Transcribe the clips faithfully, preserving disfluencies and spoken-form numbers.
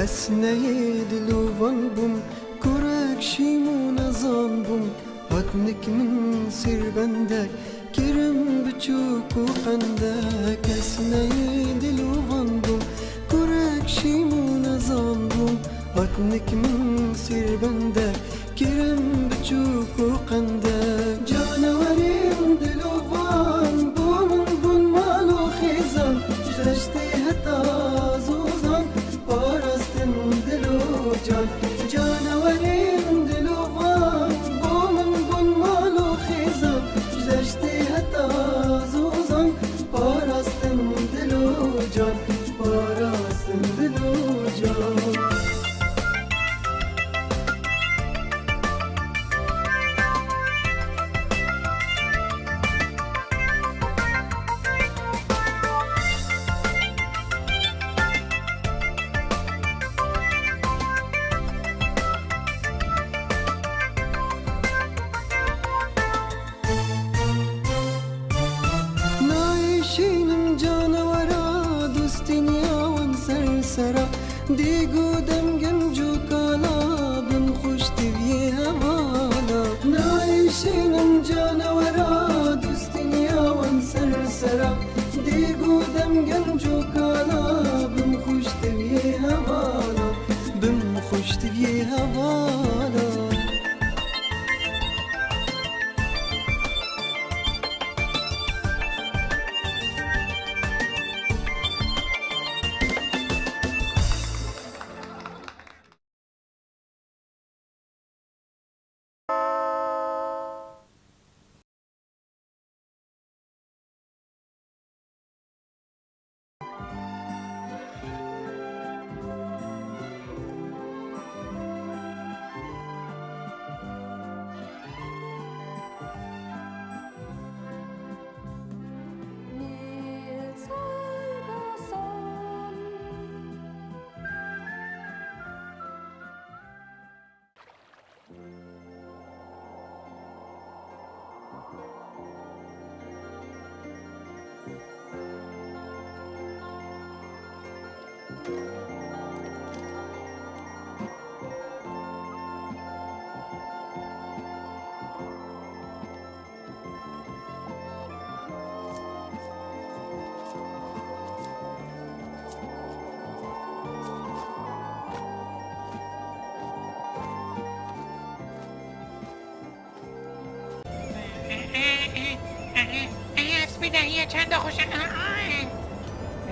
Ez neyê dilovan bûm, kurek şîm û nezan bûm. Hatnik min sêrbendek, kirim biçûk û qendek. Ez neyê dilovan bûm, kurek şîm û nezan bûm. Hatnik min sêrbendek, kirim biçûk û qendek. Canewerên dilovan bo min bûn mal û xêzan, ji deştê heta zozan, parastin dil û can. Canewerên dilovan bo min bûn mal û xêzan, ji deştê heta zozan, parastin dil û can, parastin dil û can. Nayşînim canewera dostîniya wan ser sera. Dêg û dem genc û kala, bim xweş tiviyê hevala. Nayşînim canewera dostîniya wan ser sera. Dêg û dem genc û kala, bim xweş tiviyê hevala. Bim xweş tiviyê hevala.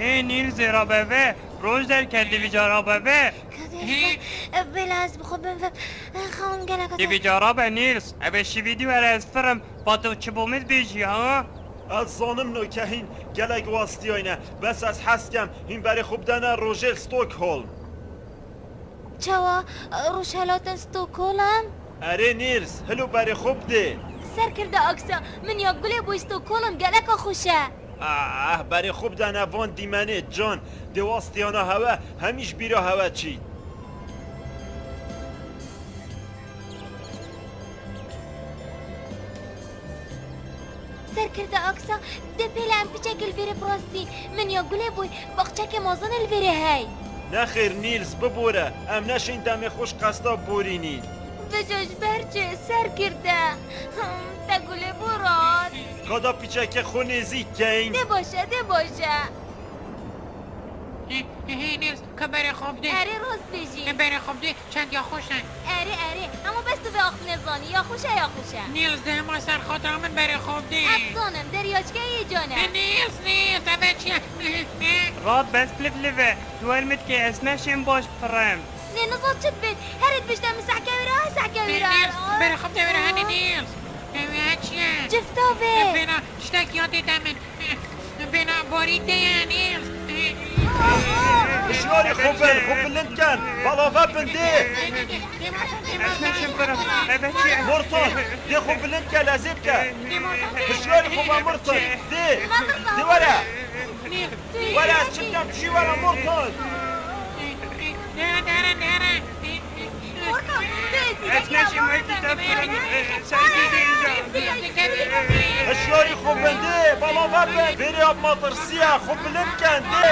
Ê, Nîlsê, rabe ve, roj derketiye, vîca rabe ve. Kadeh, bela ez bi xwe bim ve. Xewn gelek ez. Ê, vîca rabe, Nîls. Ev ê şîvî dî were ez firim. Patik çi bo min bêjî, ha? Ez zanim noke hîn gelek wastiyayne. Bes ez hez kem hîn berê xwe bidene rojêl Stockholm. Çawa, rojhelatin Stockholm? Erê Nîls, hilo berê xwe bidê. Serkirde Aksa, min ya gulê boy Stockholm geleka xweş e. Ah, berê xwe bidene van dîmenê can, dê wastiyana hewe hemî ji bîra hewe çît. Serkirde Aksa, dê pêle em piçekê li vêrê bi rastî. Min ya gulê boy, baxçekê mezin li vêrê hey. Nexêr Nîls, bibore, em neşên demê xwe ji qesta borînîn. Vêca ji ber çi, serkirde? Him, te gulê bo rat. Ka da piçekê xwe nêzîk keyn. Dê baş e, dê baş e. Hê, hê, hê, Nîls, ka berê xwe bidê. Erê, rast bêjî. Hê, berê xwe bidê, çend ya xweş e. Erê, erê, hema bes tu vê axiftinê zanî, ya xweş e, ya xweş e. Nîls, dê hema ser xatira min berê xwe bidê. Ez zanim, deryaçkeyê can e. Hê, Nîls, Nîls, ev çi ye? Rat bes, liv liv e. Tu wer min dikê ez neşêm baş bifirim. Nê, niza çi dibêt? Herê dibêjte min sehke wêre, ha, sehke wêre. Nîls, berê xwe bidê wêre, henê Nîls. Ev çi ye? Cifta vê. Bêna, tiştek ya tê te min. Bêna borî te ye, Nîls. Hişyarî xwe bin, xwe bilind ken. Balave bin dê. Ez neşim birim. Eve çi ye? Morton, dê xwe bilind ke, lezê bike. Hişyarî xwe be Morton. Dê. Dê were. Were, ez çi bikem, çi were Morton. Hişyarî xwe bin dê, bala vebin. Vêrê ev matirsiya xwe bilind ken dê.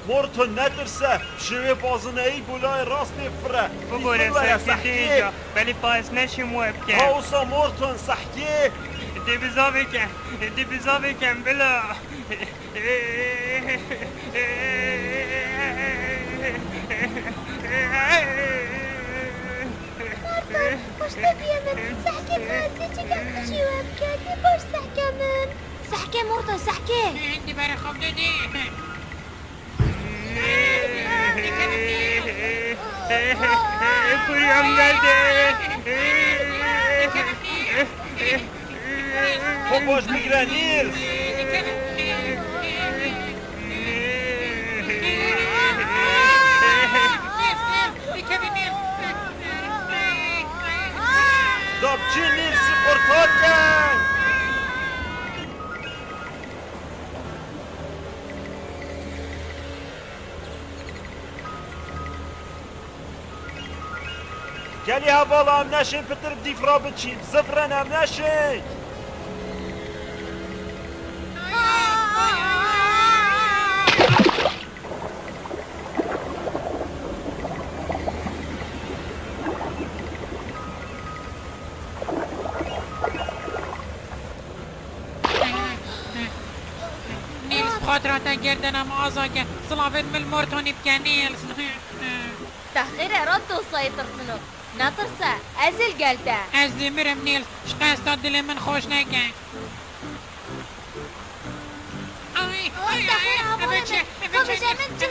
Morton, netirse, şêwê bazineyî bo layê rastê fire. Bibore, sehkê dêja. Belê pa ez neşim we bikim. Ha wisa Morton, sehkê. Dê bizavê kem, dê bizavê kem, bila. Morton, piştê bîye min, sehkê ka ez dê çi kem xişî we bike, dê baş sehke min. Sehke Morton, sehke. Di berê xwe bide dê. Kuriyam berde. Xwe baş bigire Nîls. Da biçî Nîlsî qurtar ken. Gelî hevala em neşên pitir bi dîf re biçîn. Zifrin em neşên. Nîls, bi xatira te gerdena min aza ke. Silavên min li Mortonî bike, Nîls. Te xêr e, rast dostayê tirsino. Netirse, ez ê li gel te. Ez dê mirim, Nîls. Ji qesta dilê min xweş neke. Ay, ay, ay, eve çi, eve çi, eve çi,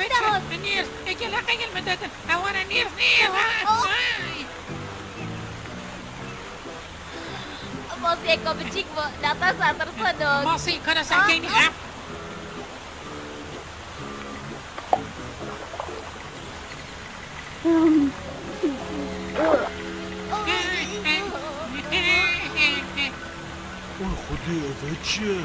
Nîls, eke leqegil min detin. Ewana Nîls, Nîls, ay. Masiyeka biçîk bû, netirse, tirsanak. Masî, kana serkeynî, ha? Oy Xwedê, ev çi ye?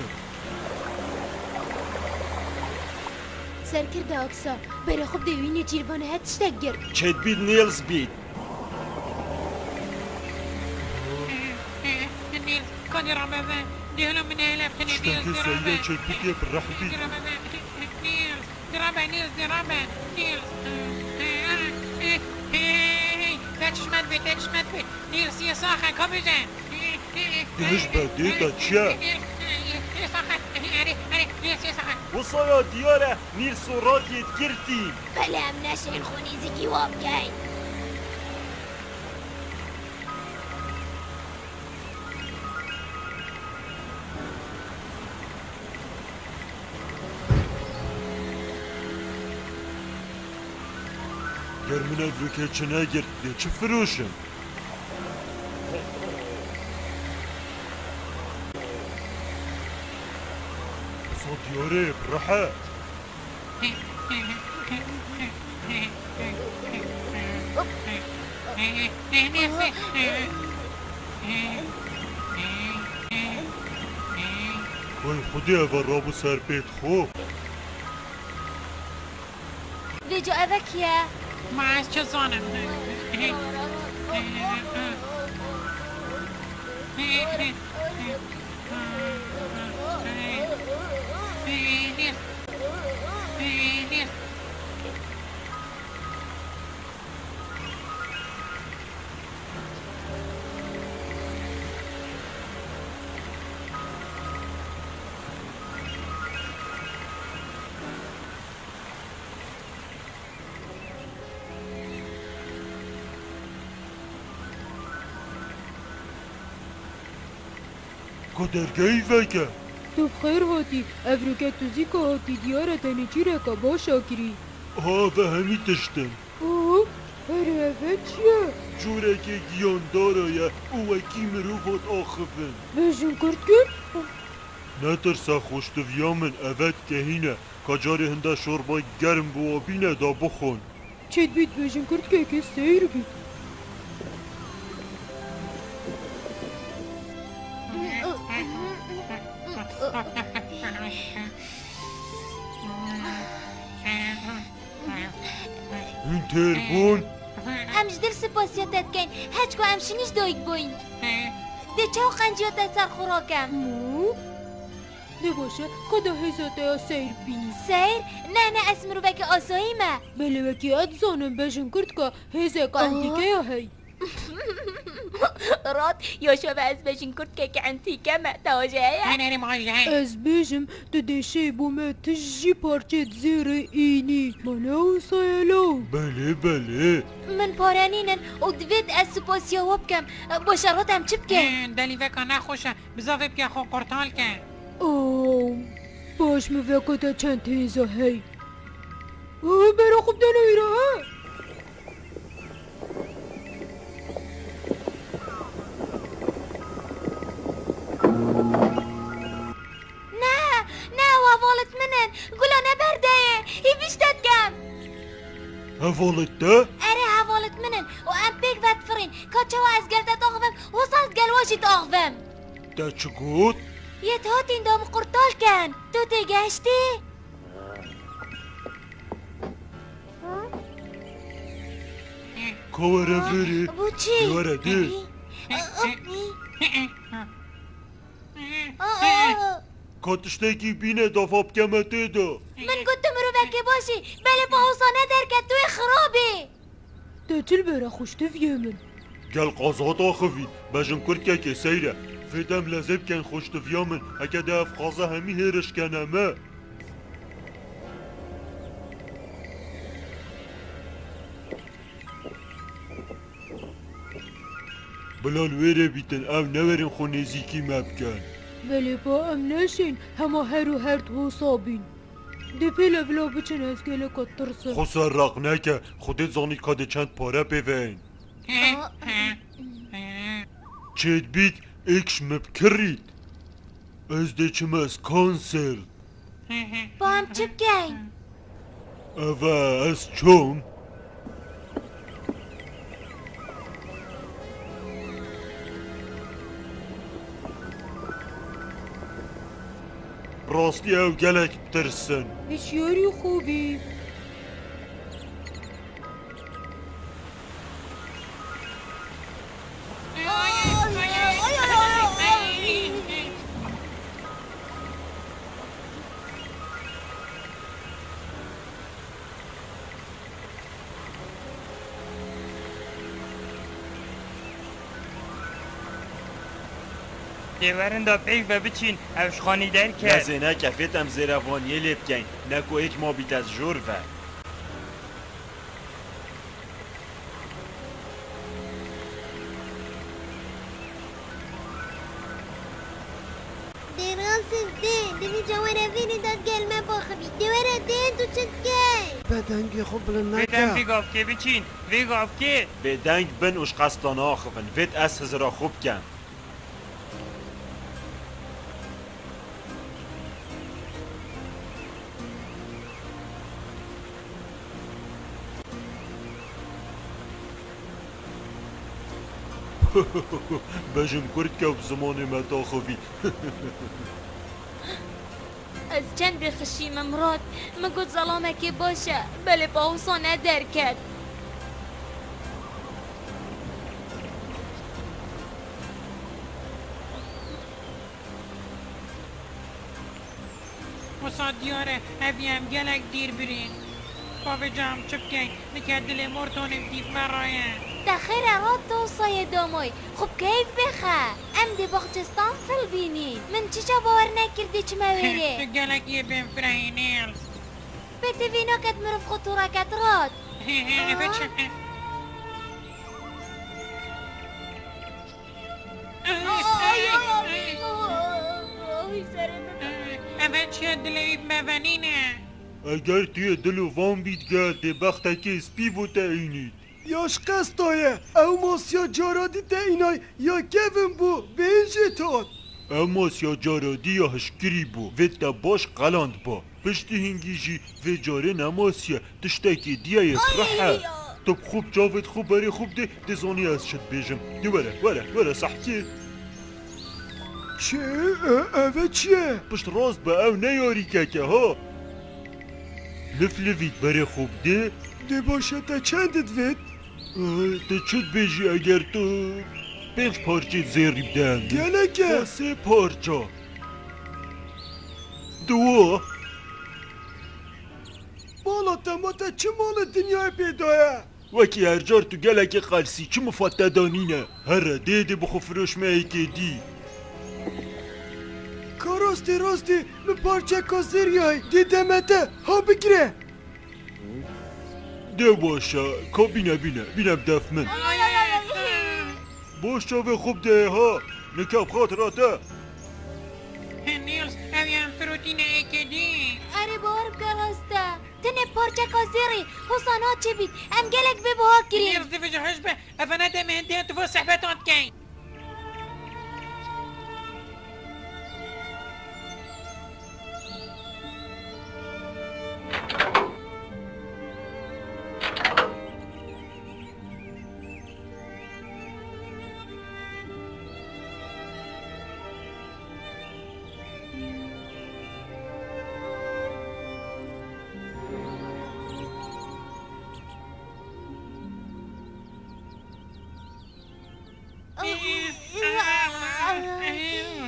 Serkirde Aksa, berê xwe bidê wî nêçîrvanê he tiştek girt. Çêdbît Nîls bît. Nîls, kanî rabe ve. Dêhla min hêle bixinê, Nîls, dê rabe. Çêdbîtê bi reh bît. Dê rabe ve. Nîls. Dirabe, Nîls, dirabe, Nîls. Hey, te çişmet bê, te çişmet bê. Nîls, yê saxe, kabije. Dihişbe, dê te çi ye? Nîls, yê saxe, erê, erê, Nîls, yê saxe. Wisa ya diyar e, Nîls û Rod yê digirtî. Belê em neşên xwe nêzîkî wa bikeyn. Ger min ev rûkê çi negirt, dê çi firoşim? Wisa diyarê bi reh e. Wey Xwedê, eve rabû ser pêt xwe. Vêca eve kî ye? Ma ez çi zanim? Ka dergehî veke. Tu bi xêr hatî. Ev rûke tu zî ka hatî, diyar e te nêçîreka baş a kirî. Ha, ve hemî tişt in. Û herê ev çi ye? Corekê giyandara ye û wekî mirov hat axivin. Bêjin kurd kin? Netirse xweştiviya min, eve dikehîne. Ka carê hinde şorbay germ bi wa bîne da bixwin. Çêdbît bêjin kurd kekê seyr bît. Hûn têr bûn? Em ji dil spasiya te dikin, heçku em şinî ji dayik bûyn. Dê çawa qenciya te ser xwe rakem? Mû? Dê baş e, ka da hêza te ya seyr bînî. Seyr? Ne, ne, ez mirovekî asayî me. Belê wekî ez dizanim, bejin kurd ka hêzek entîke ya hey. Rat, ya şeve ez bejin kurtkekî entîke me, te aje heye? Hene rê maje. Ez bêjim, tu dê şê bo me tij jî parçê dizêrê înî. Ma ne wisa ye law? Belê, belê. Min pare nînin û divêt ez spasiya we bikim. Baş e, Rat, em çi bikin? He, delîveka nexweş e. Bizavê bike xwe qurtal ke. Oh, baş, min vekota çend hêza hey. Oh, bera xwe bidene wî re, he? Ne, ne, ew hevalêt min in. Gula, ne berdeyê. Hîvî ji te dikem. Hevalêt te? Erê, hevalêt min in. Û em pêk ve difirîn. Ka çawa ez gel te daxivim, wisa ez gel we jî daxivim. Te çi got? Yê tu hatîn da min qurtal ken. Tu têgehiştî? Ka were vêrê. Bu çi? Dê were, dê. Aa, aa. Aa, aa. Ka tiştekî bîne, dafa bikeme tê de. Min got tu mirovekê baş î. Belê pa wisa ne derket, tu yê xirab î. Te çi li bere xweştiviyê min? Gel qaza daxivî, bejin kurtkekê seyre. Vê dem lezê bikin xweştiviya min, heke de ev qaza hemî hêriş kene me. Bila li wê rê bîtin, ew newerin xwe nêzîkî me bikin. Belê pa em neşên, hema her û her di hosa bîn. Dê pêle bila biçin, ez geleka tirsim. Xwe serreq neke, Xwedê dizanî ka dê çend pare pê ve yên. Çêdbît êk ji min bikirît. Ez dê çime ez kanser. Pa em çi bikeyn? Eve ez çom. Rastî ew gelek tirsin. Hişyarî xwe bî. Dê werin da pêk ve biçîn, ew ji xanî derket. Nezê neke, fêt em zêrevaniyê lê bikeyn, ne ku êk ma bîte ji jor ve. Dê rasin dê, di vî cewere vînî de gel me baxivî. Dê were dê, tu çi dikey? Be dengê xwe bilind neke. Bê dem vî gavkê biçîn, vî gavkê. Bê deng bin û ji qesta naxivin. Vêt ez hizira xwe bikem. Bejim kurd ke bi zimanê me taxivî. Ez çendê xişî me Mirat. Min got zelamekê baş e, belê pa wisa ne derket. Wisa diyar e, evî em gelek dîr birîn. Ka vêca em çi bikeyn, nike dilê Mortonê bi dîv me re ye. Te xêr e Rat, tu wisa yê damoy. Xwe bi keyf bêxe. Em dê baxçestan fil bînî. Min çiça bawer nekir dê çime wêrê. Tu gelek yê bên firehî Nîl. Pê tevî naket mirov xwe toreket Rat. Eve çi? Ay, ay, ay, ay, serê min. Eve çi ye dilê wî bi me venîne? Eger tu yê dil û van bît ge, dê bextekê spî bo te înît. Ya ji qesta ye. Ew masiya caradî te înay ya kevin bû, bên jê tat. Ew masiya caradî ya hişkirî bû, vê te baş qeland ba. Piştî hingî jî vê carê ne masiye, tiştekî diye yê fireh e. Tu bi xwe bi çavêt xwe berê xwe bidê, dê zanî ez çi dibêjim. Dê were, were, were sehkê. Çi? E, eve çi ye? Pişt rast be, ew ne yarîkek e, ha? Liflivît berê xwe bidê. Dê baş e, te çend divêt? Eh, tu çi dibêjî eger tu pênc parçê zêrî bide min? Gelek e. Ya sê parça. Diwa. Mala te ma te çi malê dinyayê pê daye? Wekî her car tu gelekî qelsî, çi mifa te da nîne? Here, dê dê bi xwe firoş me yekê dî. Ka rastê rastê min parçeka zêrî hay, dê deme te, ha bigire. Dê baş e, ka bîne bîne, bîne bi def min. Baş çavê xwe bide ha, nike bi xatira te. Nils, ev yan firotîne yekê dî. Erê, bawer bike rast e. Tenê parçeka zêrî, hosa naçê bît. Em gelek bê buha kirîn. Nils, divêje hej be, ev ne demê hindê tu vê sehbetan dikeyn.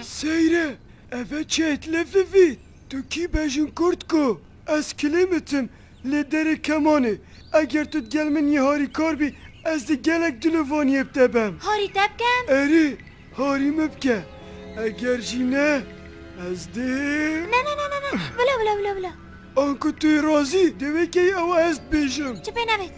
Seyre, eve çêt levivî. Tu kî bejin kurt ku? Ez kilêmit im, lê derê kemanê. Eger tu digel min yê harîkar bî, ez dê gelek dilovaniyê bi te bem. Harî te bikem? Erê, harî min bike. Eger jî ne, ez dê Ne, ne, ne, ne, ne. Bila, bila, bila, bila. Anku tu yê razî, dê wekeyî ew ez dibêjim. Çi pê nevêt?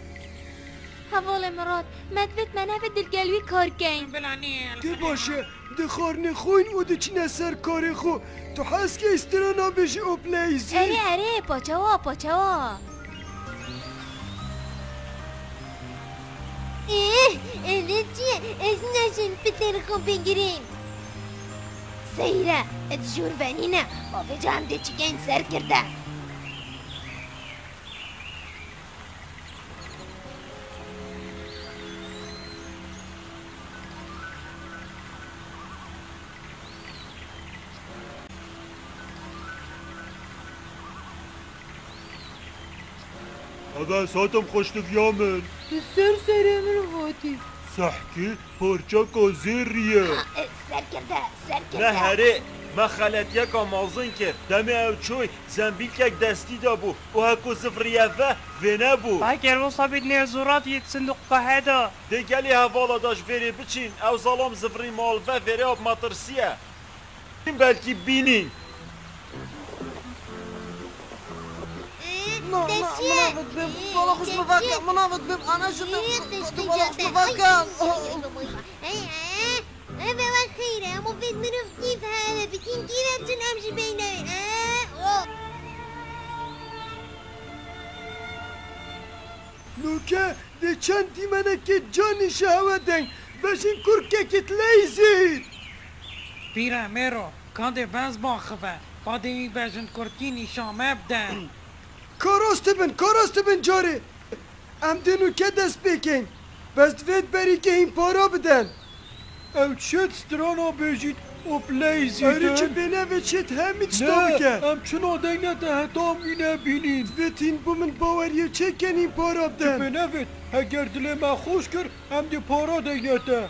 Hevalê Mirat, me divêt me nevêt dilgel wî kar keyn. Bila nî. Dê baş e, di xwarinê xwîn û diçine ser karê xwe. Tu hez key strana bêjî opleyzî? Erê, erê, paçewa, paçewa. Êh, êlê çi ye? Ez naşim pitên xwe bigirîm. Seyre, ez jûr venîne, ma vêca em dê çikeyn serkirde. Eve satim xweştiviya min. Tu ser serê min hatî. Sehkî parçeka zêrî ye. Ha, e, serkirde, serkirde. Ne herê, me xeletiyeka mezin kir. Demê ew çûy, zembîlkek destî de bû û heko zivriye ve, vêne bû. Eger wisa bît nêr zûrat yê sinduqa heda. Dê gelê hevala da ji vêrê biçîn, ew zalam zivrî mal ve vêrê ab me tirsiye. Belkî bînîn. Na, na, min avêt bêm, bala xwe ji min veke, min avêt bêm, ana ji min, tu bala xwe ji min veke. Eve we xeyr e, hemû vê mirov kîf heve, bikin kîf e, çin em ji beyne. Nuke dê çend dîmenekê canî ji hewe deng, bejin kurkekî dileyzî. Pîre mêro, ka dê bez baxive, ka dê wî bejin kurkî nîşa me bide. Ka rast dibin, ka rast dibin carê. Em dê nuke dest pê keyn. Bes divêt berîkê hîn para biden. Ew çêt strana bêjît û pleyzî Erê din. Çi pê nevê çêt hemî tişta Ne, bike. Em çi nadeyne te heta em wî nebînîn. Divêt hîn bo min baweriyê çêken hîn para Çi biden. Pê nevêt, heger dilê me xweş kir, em dê para deyne te.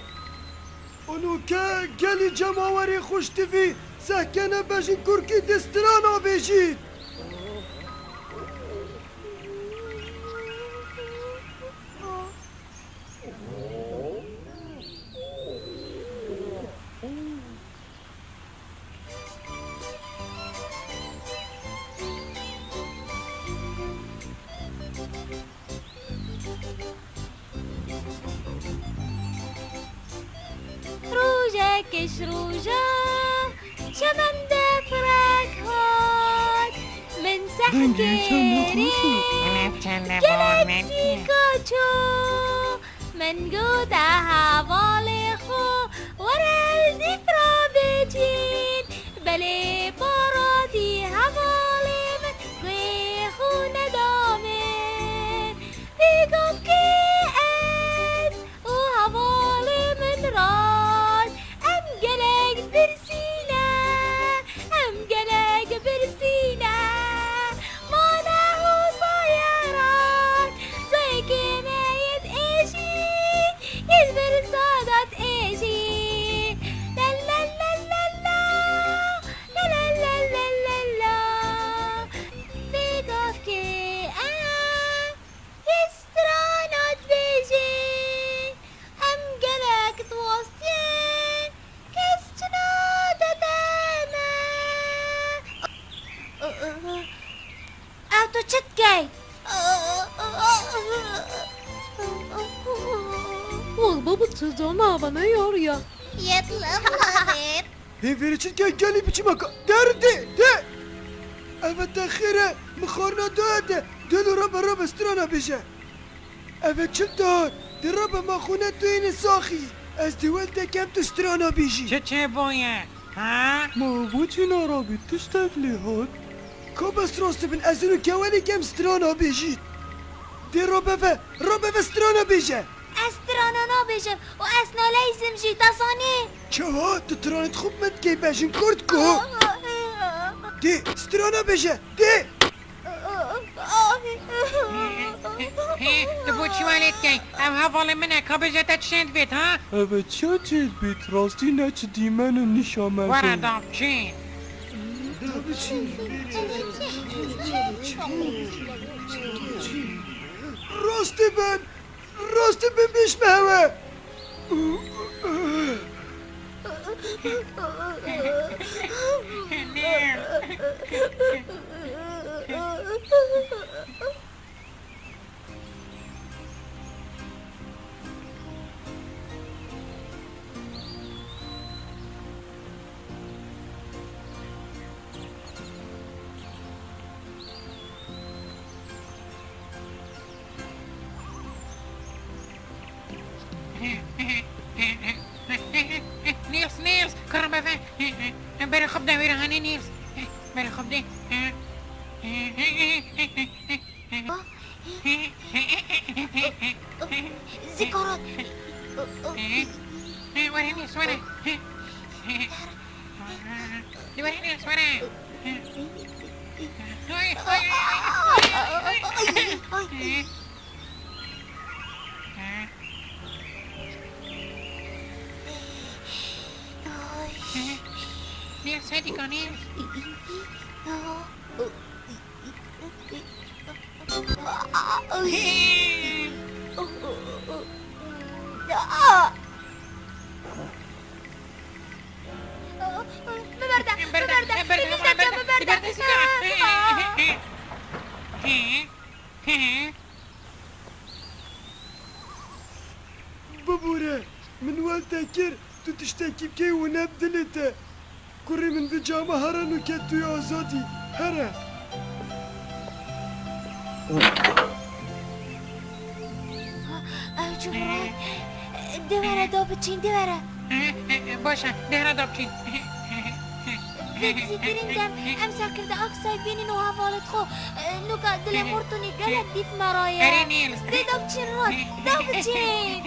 Û nuke gelî cemawerê xweştivî, sehkene bejin kurkî dê strana bêjît. Rojek ji roja çemen de firek hat. Min sehkê rê gelek sîka ço. Min gote hevalê xwe, were li dîf re biçîn. Belê paratî hevalê min guhê xwe neda min. Pêgavkê ez û hevalê min rast, em gelek birsîne, em gelek birsîne. Ma ne hosa Çi dikey? Wal baba, çi cana bana yar ya. Yet lafir. Hê vêrê çi dikey, gelî biçî maka. Der de, de. Eve te xêr e, min xwarina daya de. Delo rabe, rabe strana bêje. Eve çil dar, dê rabe ma xwe ne tu yêne saxî. Ez dê wel te kem tu strana bêjî. Çi çêbûye? Ha? Ma bo çi narabî, tiştek lê hat? Ka bes rast bin, ez û kewelê kem strana bêjît. Dê rabe ve, rabe ve strana bêje. Ez strana nabêjim û ez naleyzim jî, te zanî. Çawa? Tu tiranê xwe bi me dikey bejin kurdko? Dê, strana bêje, dê! Hê, tu bo çi welê dikey? Ev hevalê min e, ka bêje te çi çêdibêt, ha? Eve çi çêdibêt? Rastî ne çi dîmen û nîşa me. Were da biçîn. Rastî bin, rastî bin bêjme hewe. Nîls, Nîls, kara beve. Berê xwe bide wê re, hanê Nîls. Berê xwe bide. Zîkorat. Were Nîls, were. Were Nîls, were. Nîls, hêdî ka Nîls. Biber de, biber de, biber de, biber de. Bibûre, min wel te kir, tu tiştekî bikey û ne bi dilê te. Kurê min, vê cama here nûke tu yê azad î. Here. Ew çi biray? Dê were da biçîn, dê were. Baş e, dê here da biçîn. Vê dizî kirin dem, em serkirde Aksay bînin û hevalêt xwe, nûka dilê Mortonî gelek dîf me ra ye. Erê Nîls. Dê da biçîn rat, da biçîn.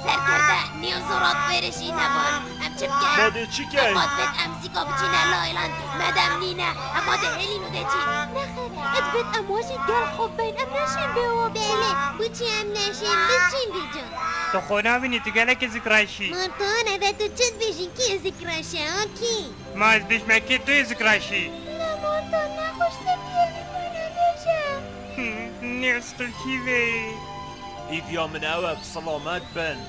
Serkirde, nîyo zorat vêrişî nebûn. Em çi bikin? Me dê çi ken? Em got bêt em zîka biçîne laylan. Me dem nîne. Em wa dê hêlîn û dê çîn. Nexêr, dibêt em wa jî gel xwe beyn. Em neşên bê wa biçîn. Belê, biçî em neşên, biçîn vî ca. Tu xwe nabînî, tu gelekî zikraşî. Morton, eve tu çi dibêjî, kî zikraşe, ha kî? Ma ez bêjme kê tu yê zikraşî? Na Morton, nexweş te biyê vî bana bêje. Nêz tu kî vê? Hêviya min ew e, bi silamet bin.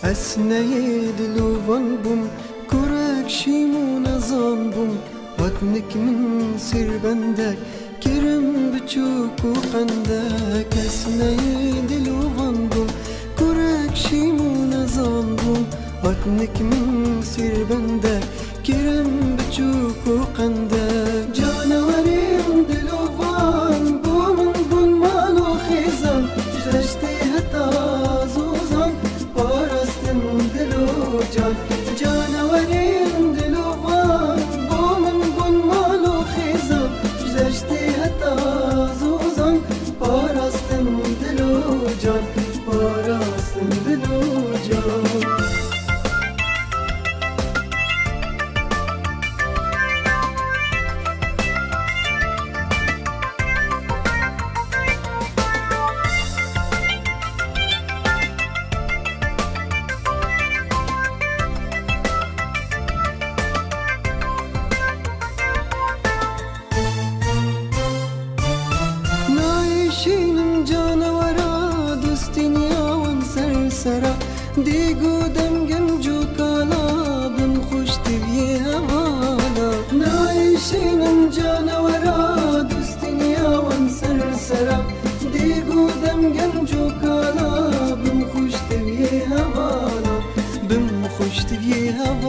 Ez neyê dilovan bûm, kurek şîm û nezan bûm, hatnik min sêrbendek, kirim biçûk û qendek. Ez neyê dilovan bûm, kurek şîm û nezan bûm, hatnik min sêrbendek, kirim biçûk û qendek. Canawerên dilovan bo min bûn mal û xêzan, ji deştê heta zozan, parastin dil û can. Canawerên dilovan bo min bûn mal û xêzan, ji deştê heta zozan, parastin dil û can, parastin dil û can. Dêg û dem genc û kala, bim xweş tiviyê hevala. Nayşînim canewera, dustîniya wan ser sera. Dêg û dem genc û kala, bim xweş tiviyê hevala. Bim xweş tiviyê hevala.